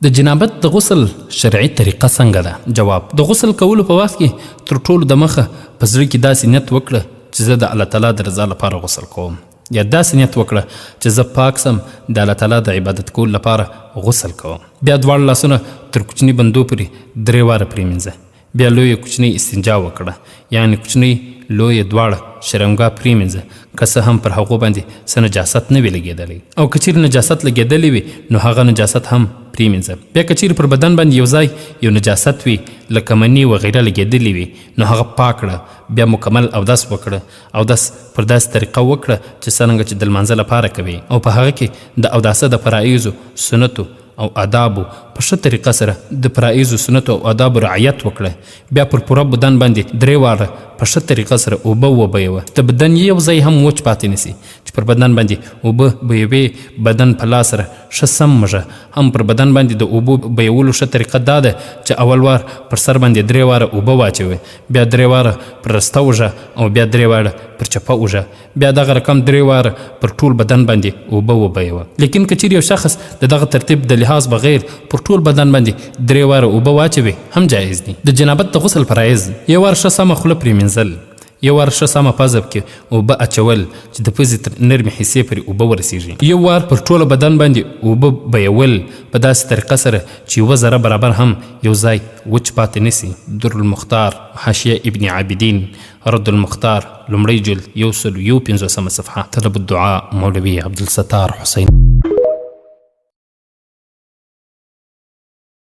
د جنابت د غسل شرعي طریقه څنګه ده؟ جواب، د غسل کولو په وخت کې تر ټولو دمخه په زړه کې داسې نیت وکړه چې زه د الله تعالی د رضا لپاره غسل کوم، یا داسې نیت وکړه چې زه پاک سم د الله تعالی د عبادت کولو لپاره غسل کوم. بیا دواړه لاسونه تر کوچني بندو پورې درې واره پرېمینځه. بیا لویه کوچنۍ استنجا وکړه، یعنې کوچنۍ لویه دواړه شرمګاه پرېمینځه، که څه هم پر هغو باندې څه نجاست نه وي لګېدلی، او که چېرې نجاست لګېدلی وي نو هغه نجاست هم پرېمینځه. بیا که چېرې پر بدن باندې یو ځای یو نجاست وي لکه مني وغیره لګېدلي وي نو هغه پاک کړه، بیا مکمل اودس وکړه، اودس پر داسې طریقه وکړه چې څرنګه چې د لمانځه لپاره کوې، او په هغه کې د اوداسه د فرایضو، سنتو، او آدابو په ښه طریقه سره د فرایضو، سنتو او آدابو رعایت وکړه، بیا پر پوره بدن باندې درې واره په ښه طریقه سره اوبه وبیوه چې د بدن یو ځای هم وچ پاتې نشي، چې پر بدن باندې اوبه بیوې بدن په لاس سره ښه سم مږه، هم پر بدن باندې د اوبو بیولو ښه طریقه دا ده چې اول وار پر سر باندې درې واره اوبه واچوې، بیا درې واره پر رسته اوږه او بیا درې واره پر چپه اوږه، بیا دغه رقم درې واره پر ټول بدن باندې اوبه وبهیوه. لیکن که چیرې یو شخص د دغه ترتیب د لحاظ بغیر پر ټول بدن باندې درې واره اوبه واچوي هم جایز دي. د جنابت د غسل فرایض، یو وار ښه سمه خوله پرېمینځل، یو وار ښه سمه پزه پکې اوبه اچول چې د پزې تر نرمې حصې پورې اوبه ورسیږي، یو وار پر ټوله بدن باندې اوبه بهیول په داسې طریقه سره چې یوه ذره برابر هم یو ځای وچ پاتې نشي. در المختار، حاشیه ابن عابدین، رد المختار لومړی جلد 151 صفحه. طلب الدعاء مولوي عبدالستار حسين.